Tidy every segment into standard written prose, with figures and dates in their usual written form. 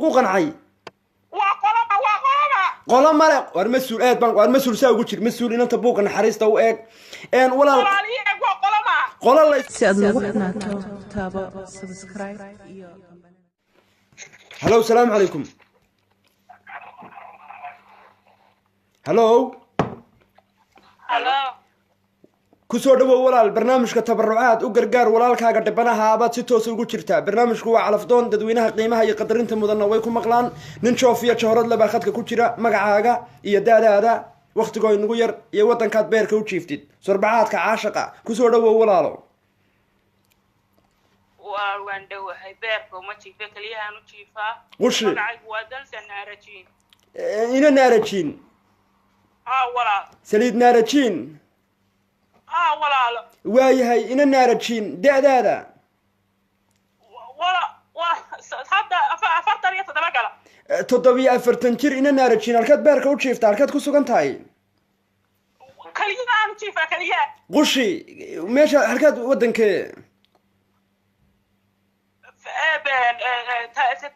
Kugu qancay. Waa qolama, waa qolama? Qolo male. Waar mas-uul, aad baan waar mas-uul saa ugu jir. Mas-uul, inanta buuqa naxariista u eeg. Walaal. Walaaliyeeg, waa qolama? Qolo la Si aad noogu xidhnaato, taabo subscribe iyo Hallo, salaamu calaykum. Hallo. Halo. Kusoo dhawow walaal barnaamijka tabarucaad u gargaar walaalkaaga dhibanaha abaad si toosa ugu jirtaa. Barnaamijku waa calafdoon, dadweynaha qiimaha iyo qadarinta mudanna way ku maqlaan. Nin joof iyo jahorad lebaa khadka ku jira. Magacaaga iyo daadaada, waktigoo inagu yar, iyo waddankaad beerka u jiiftid, sorbacaadka caashaqa. Kusoo dhawow walaalo. Walaal, waan dhowahay. Beerka uma jiifa, keliyahaan u jiifaa. Qushi. Magacaygu waa Dalsa Naarajiin. Ina naarajiin? Haa walaal. Saliid naarajiin? Haa walaalo. Waayahay, ina naarajiin, da-daada? Wala wa hadda 47 gala. 47 jir, ina naarajiin. Halkaad beerka u jiifta? Halkaad ku sugan tahay? Keliyahaan u jiifaa, keliyaha. Qushi, meesha halkaad waddankee?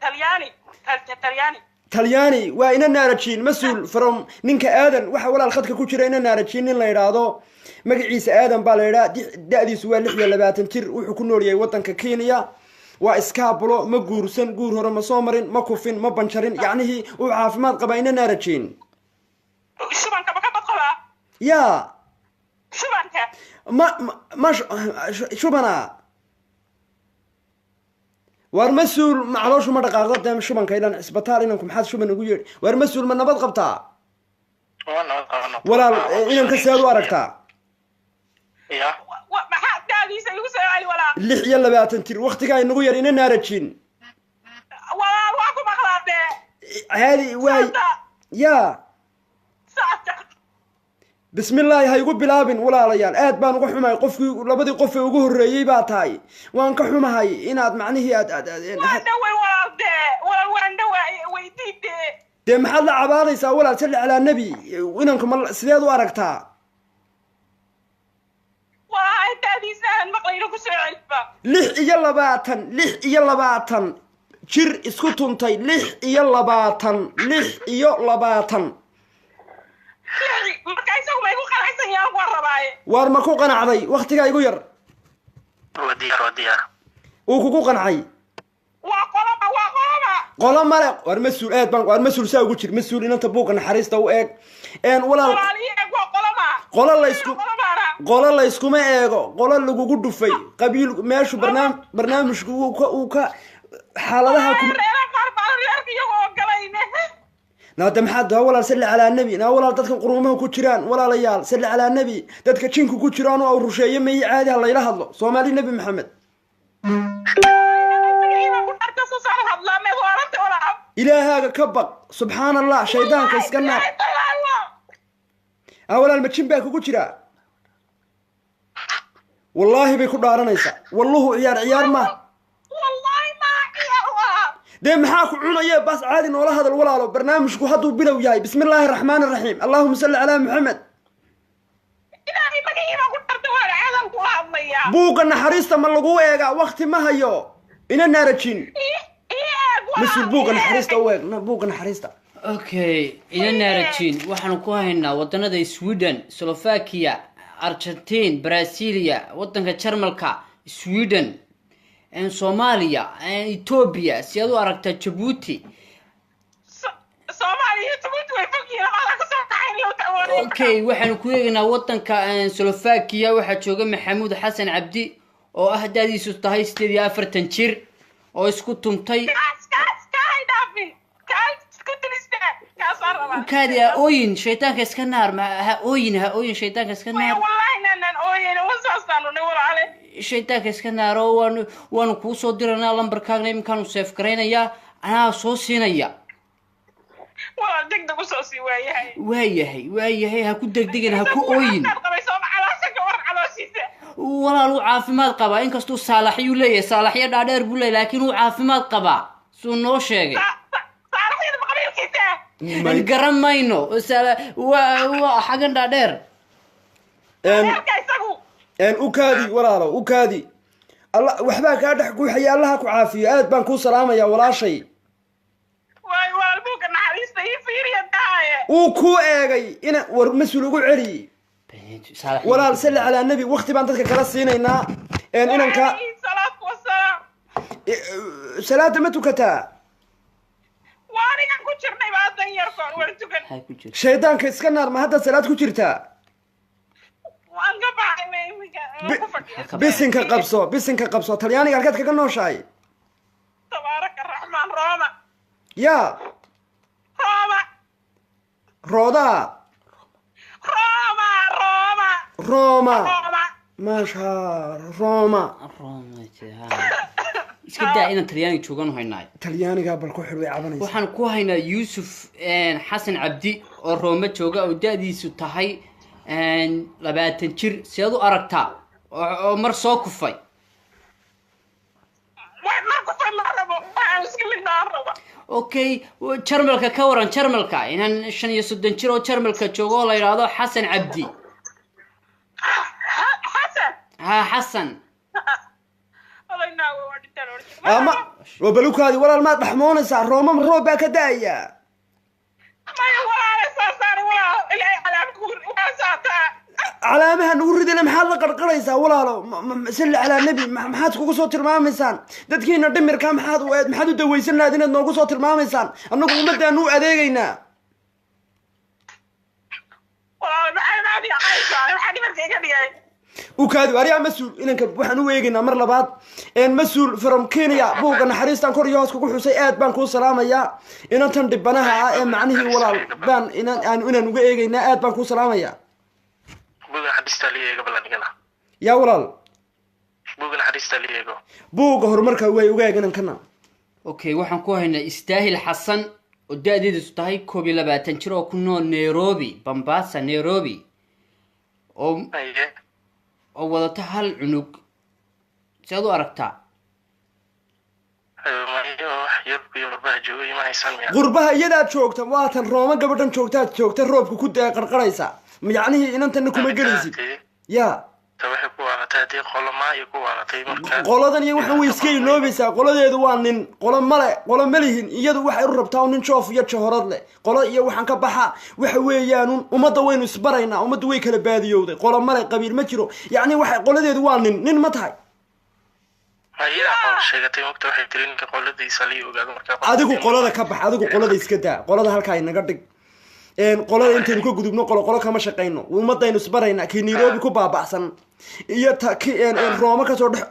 Talyaani, Talyaani. Talyaani. Waa ina naarajiin. Mas-uul from ninka Aadan waxa walaal khadka ku jira ina naarajiin nin la yidhaahdo, magaciisa Aadan baa la yidhaha, da-diisu waa 26 jir, wuxuu ku nool yahay waddanka Kenya, waa iskaabulo, ma guursan, guur hore ma soo marin, ma kufin, ma banjarin, yacnihii uu caafimaad qabaa. Ina naarajiin. Shubanka ma ka bad qabaa? Yaa? Shubanka. Ma shubana? Waar mas-uul, ma calooshu ma dhaqaaqda dee shubanka ilan cisbitaal inanku maxaad shuban ugu yeedhi? Waar mas-uul, ma nabad qabtaa? Waa nabad qabano. Walaal, inanka sidaad u aragtaa? Ya. Maxaa daadiisa igu soo celi, walaal? 26 jir, waktigaa inagu yar, ina naarajin. Walaal, waa ku maqlaa dee. Caadi waay. Socda. Yaa? Socda. Bismillaahi, ha igu bilaabin. Walaalayaal, aad baan uga xumahay. Qofkii labadii qof ee ugu horreeyey baa tahay. Waan ka xumahay inaad macnihii aad Waan dhaway walaal dee, walaal, waan dhaway, weydii dee. Dee maxaad la cabaadaysaa walaal? Salli calaa nebi. Inanku ma sideed u aragtaa? Walaal, daadiisa aan maqlayno, ku soo celiba. 26, 26 jir isku tuntay, 26, 26. Marka isagu ma igu qanacsan yahay? Waan rabaaye. Waar ma ku qanacday? Waktigaa igu yar. Waa diyaar, waa diyaar. Uu kugu qancay. Waa qolama, waa qolama? Qolo male. Waar mas-uul, aad baan waar mas-uul saa ugu jir. Mas-uul, inanta buuqa naxariista u eeg. Walaal. Walaaliyeeg, waa qolama? Qolo la isku Qolamaana? Qolo la iskuma eego, qolo lagugu dhufay qabiil meeshu barnaamijku uu ka xaaladaha ku Reera qaar baa reerka iyagoo galayne. Naade maxaad daa walaal? Salli calaa nebi. Naa walaal, dadkan quruumaha ku jiraan, walaalayaal, salli calaa nebi, dadka jinku ku jiraan oo rusheeye mayi. Caadi ha layla hadlo, Soomaali Nebi Maxamed. Magaciiba ku dharka soo saar hadlaa meed waaranta walaal. Ilaahaaga ka baq, subxaan Allah, shaydaanka iska naar. Ah walaal, ma jin baa kugu jira? Wallaahi bay ku dhaaranaysaa. Walluhu ciyaar ciyaar ma Wallahi ma ciyaar walaal. Dee maxaa ku cunaya? Bas caadi noola hadal walaalo, barnaamijku hadduu bilow yahay. Bismi illaahi raxmaani raxiim, allahuma salli calaa Maxamed. Ilaahay magaciiba ku dharta, walaal, caadan kula hadlayaa. Buugga naxariista ma lagu eegaa? Wakti ma hayo, ina naarajin. Ii eeg walaal. Mas-uul, buugga Ii eeg. naxariista u eeg, buugga naxariista. Okay, ina naarajiin, waxaanu ku haynaa wadanada Sweden, Slovakia, Argentine, Brasilia, wadanka Jarmalka, Sweden, Soomaaliya, Ethiopia. Si aad u aragtaa Jabuuti? Soomaaliya iyo Jabuuti way fog yihiin, waxaa kasoo kaxayn loo tawoonay. Okay, waxaanu ku eegaynaa wadanka Slovakia. Waxaa jooga Maxamuud Xasan Cabdi oo ah da'diisu tahay 48 jir oo isku tumtay. Kaas, kaas kaay dhaafin, kaas isku tilista, kaasaan rabaa. Kaadi, ha ooyin, shaytaanka iska naar. Ma ha ooyin, ha ooyin, shaytaanka iska Maya. naar. Wallahi naanaan ooyeen, wasaasaanu ni walaale. Shaytaanka iska naaro. Waanu kuu soo diranaa lambarkaagna, iminkaanu save garaynayaa, anaa soo siinaya. Walaal, deg deg usoo sii waayahay. Waayahay, waayahay, ha ku degdegin, ha ku ooyin. Caafimaad qabay sooma? Caloosha ka waran, calooshiisa? Walaal, uu caafimaad qabaa, inkastuu saalaxyuu leeyahay, saalaxyo dhaadheer buu leeyahay, laakiin uu caafimaad qabaa suu noo sheegay. Saalaxyada ma qabiilkiisa? Garan mayno. Waa xagan dhaadheer. Reerka isagu. U kaadi walaalo, u kaadi. Alla waxbaa kaa dhex guuxaya, Allaha ku caafiyo. Aad baan kuu salaamayaa walaashay. Ii fiiriya daaye. Uu kuu eegay ina war mas-uul ugu celi. Saalax. Walaal, salli calaa nebi, wakti baan dadka kala siinaynaa inanka. Calayhi salaatu wasalaam. Salaada ma tukataa? Waa anigan ku jirnay baa dan yarkoon war tukan. Maxaa ku jira? Shaydaanka iska naar, ma hadda salaad ku jirtaa? Waan ka baxay, ma iminka waan ku fadhiya. Bisinka qabso, bisinka qabso. Talyaaniga halkaad kaga nooshahay? Tabaaraka raxmaan, Rooma. Yaa? Rooma. Roodaa? Rooma, Rooma. Roma. Rooma. Maasha, Roma. Roma, ha. Iska daa inaan Talyaaniga joogan haynaay. Talyaaniga bal ku xidh, way cabanaysa. Waxaan ku haynaa Yuusuf Xasan Cabdi oo Roome jooga oo da-diisu tahay 20 jir. Seed u aragtaa oo mar soo kufay? Wax mar kufay ma rabo, waxaan iska midnaan raba. Okay, Jarmalka ka waran? Jarmalka inaan 35 jir oo Jarmalka joogo oo la yidhaahdo Xasan Cabdi. Xasan? Ha, Xasan. Odaynaa waa dhintaan. Ama waa balukaadi walaal, maad dhaxmoonaysaa? Rooma roob baa ka da-aya. Maya walaale, saasaan walaal, ilaahay calaamad ku waa saataa. Calaamaha nagu ridana, maxaad la qarqaraysaa walaalo? Salli calaa nebi, maxaad kugu soo tilmaamaysaan dadkiina dhimirka? Maxaad u dawaysan lahayd inaad noogu soo tilmaamaysaan? Annagu ummaddaanu u adeegaynaa. Walaal, maxay maadi caysaa? Maxaa dhimarka iga dhigay? Ukaadi aryaa mas-uul, inanka waxaan u eegaynaa mar labaad. Mas-uul from Kenya, buugga naxariistan kor iyo hoos kugu xusay, aad baan kuu salaamayaa. Inantan dhibanaha ah ee macnihii walaal baan inan aan inaan uga eegaynaa, aad baan kuu salaamayaa. Buugga naxariista la eego bal anigana. Yaa walaal? Buugga naxariista la eego. Buugga horumarka way uga eeg inankana. Okay, waxaan ku haynaa Istaahil Xasan oo da-deediisu tahay 21 jir oo ku nool Nairobi, Bambasa, Nairobi, oo Haye. oo wadata hal cunug. Seed u aragtaa? Mayo, wax Yurub iyo qurbaha joogay ma haysan miya? Qurbaha iyadaa joogta, waatan Rooma gabadhan joogtaad joogta, roobka ku daa qarqaraysa. Yacnihii inantanna kuma gelaysid ya. Ta waxay ku waalatay haddii qolo maa iyo ku waalatay marka. Qoladan iyo waxan way iska iloobaysaa. Qoladeedu waa nin, qolo male, qolo malihin. Iyadu waxay u rabtaa nin joof iyo jahorad leh. Qolo iyo waxaan ka baxa waxa weeyaanun ummadda waynu isbaraynaa. Ummaddu way kala baadiyowday. Qolo male, qabiil ma jiro. Yacni waxay qoladeedu waa nin. Nin ma tahay? Ma iyadaa qolo sheegatay mogta, waxay tiri ninka qoladiisa la ogaado marka. Adigu qolada ka bax, adigu qolada iska daa, qolada halkaa inaga dhig. Qolada intaynu ka gudubno, qolo qolo kama shaqayno, ummadaynu isbaraynaa. Kii Nairobi ku baaba'san iyo ta ki Rooma kasoo dhex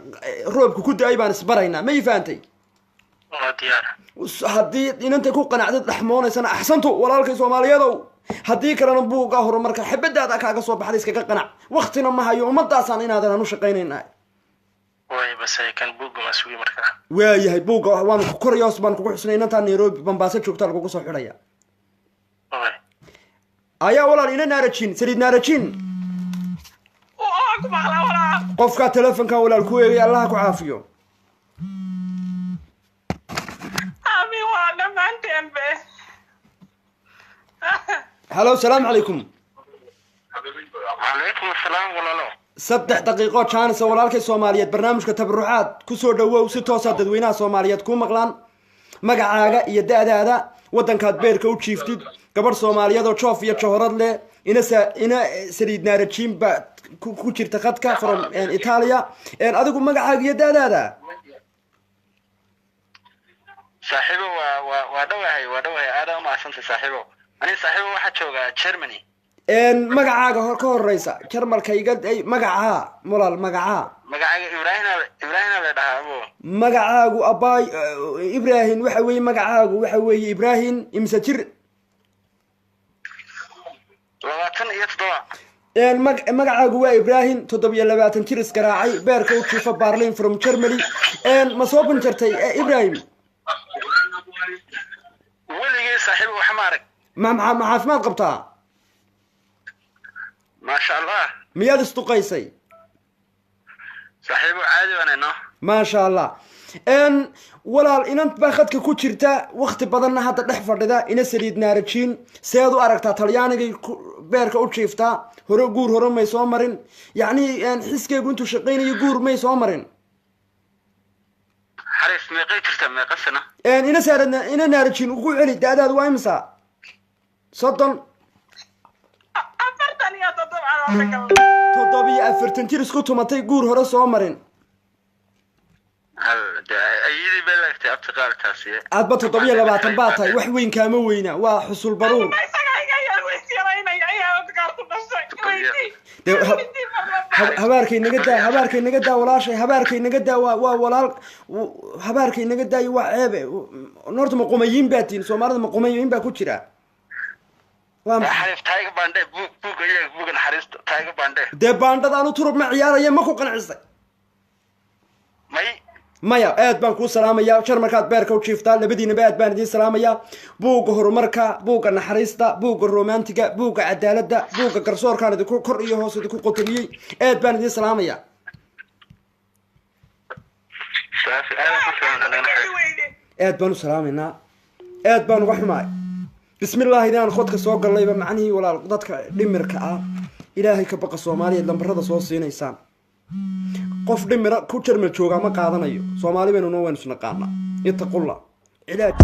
roobka ku da-ay baan isbaraynaa, ma ii fahantay? Waa diyaar. Haddii inanta ku qanacdad dhaxmoonaysana, axsantu walaalkay Soomaaliyeedow. Haddii kalena buugga horumarka xabadaada kaaga soo baxday iskaga qanac. Waktina ma hayo, ummadaasaan inaadan aan u shaqaynaynaa. Way bas kan buugga ma sugi marka. Waayahay, buugga waanu ku koraya, hoos baan kugu xusnay. Inantaa Nairobi Bambaaso joogtaa lagugu soo xidhaya. Way. Ayaa walaal, ina naarajin, saliid naarajin. Oo ku maqlaa walaal. Qofkaa telefonka walaal ku eegay, Allaha ku caafiyo. Aamin, waa dhammaanteen be. Halo, salaamu calaykum. Calaykum asalaam walaalo. 3 daqiiqo jaanisa walaalkay Soomaaliyeed, barnaamijka tabarucaad kusoo dhawow. Si toosaa dadweynaha Soomaaliyeed kuu maqlaan. Magacaaga iyo da-daada, waddankaad beerka u jiiftid. Gabadh Soomaaliyeed oo joof iyo johorad leh, ina sa ina saliid naarajiin baa ku jirta khadka from Italia. Adigu magacaaga iyo da-daada? Saaxiibo, waa dhowahay, waa dhowahay, aada umahadsantay saaxiibo. Ani saaxiibo waxaa joogaa Germany. Magacaaga hor ka horeysa, Jarmalka iga magacaa walaal, magacaa? Magacaaga Ibrahim, Ibrahim la dhahaa abo. Magacaagu abaay Ibrahim waxa weeye, magacaagu waxa weeye Ibrahim. Imse jir? 27. Magacaagu waa Ibrahim, 27 jir, isgaraacay, beerka u jiifa Barlin from Germany. Ma soo banjartay, Ibrahim? Weligay saaxiibo wax ma arag. Ma caafimaad qabtaa? Maasha Allah. Miyaad isduqaysay? Saaxiibo, caadi baan ino. Maasha Allah. Walaal, inan baa khadka ku jirta, wakti badanna hadda dhex fadhida, ina saliid naarajiin. Seed u aragtaa? Talyaanigay beerka u jiiftaa. Hore guur hore may soo marin? Yacni xiskeegu intuu shaqaynayo guur may soo marin? Xariif, meeqay jirta, meeqa sano? Ina saarad, ina naarajiin, ugu celi, da-daadu waa imisa? 30. 47 aan galnay. 47 jir isku tumatay, guur hore soo marin. Hal dee ayadii bay laagtay, abti qaartaasi. Aadba 27 baa tahay, wax weyn kaama weyna, waa xusul baruur. Ma isaga iga yar weysyaraynaya ayaa gaartu dhashay, weydii. Dee Weydii mar laba. Habaarkay naga daa, habaarkay naga daa, walaashay, habaarkay naga daa. Waa walaal, habaarkay naga daayo, waa ceebe. Horta ma qumayiin baa tihin? Soomaalida ma qumayiin baa ku jira? Waa maxay? Xariif taaga baandhe, buug buug iyaga, buuga naxariista taaga baandhe. Dee baandhada anu turub ma ciyaaraya, ma ku qancisay? May. Maya, aad baan kuu salaamayaa. Jarmalkaad beerka u jiiftaa. Labadiinaba aad baan idiin salaamayaa. Buugga horumarka, buugga naxariista, buugga romantiga, buugga cadaaladda, buugga garsoorkaan idinku kor iyo hoos idinku qotomiyey. Aad baan idiin salaamayaa. Saafi aad ku fiican anagana xariif. Weyne. Aad baan u salaamaynaa, aad baan uga xumaay. Bismillaahi, idaan khodka soo gallayba macnihii. Walaal, dadka dhimirka ah, Ilaahay ka baqa. Soomaaliyeed, lambarada soo siinaysaan qof dhimira ku Jarmal joogaa ma qaadanayo. Soomaali baynu noo, waynu isnaqaanaa. Ittaqulla, cilaaj.